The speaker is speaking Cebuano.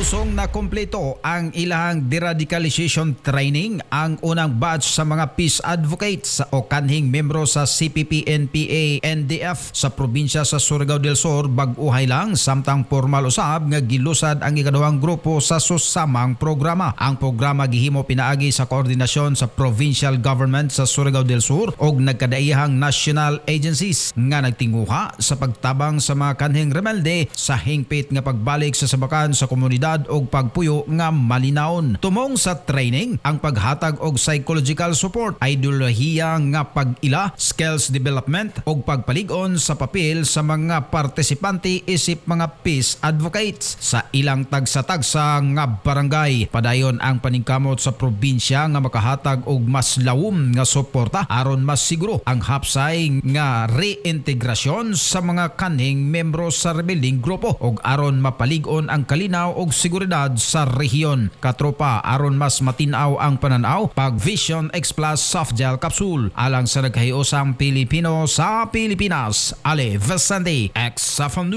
Kusong na kompleto ang ilang deradicalization training ang unang batch sa mga peace advocates o kanhing membro sa CPP, NPA, NDF sa probinsya sa Surigao del Sur bag-uhay lang, samtang formal usab nga gilusad ang ikaduhang grupo sa susamang programa. Ang programa gihimo pinaagi sa koordinasyon sa provincial government sa Surigao del Sur og nagkadaihang national agencies nga nagtinguha sa pagtabang sa mga kanhing rebelde sa hingpit nga pagbalik sa sabakan sa komunidad og pagpuyo nga malinawon. Tumong sa training ang paghatag og psychological support, ideolohiya nga pag-ila, skills development og pagpalig-on sa papel sa mga partisipante isip mga peace advocates sa ilang tagsa-tagsa nga barangay. Padayon ang paningkamot sa probinsya nga makahatag og mas lawom nga suporta aron mas siguro ang hapsay nga reintegrasyon sa mga kanhing membro sa rebeldeng grupo og aron mapalig-on ang kalinaw og seguridad sa rehiyon. Katropa, aron mas matin-aw ang pananaw, pag Vision X Plus Soft Gel Capsule alang sa nagkahiusang Pilipino sa Pilipinas. Ale Vicente, X.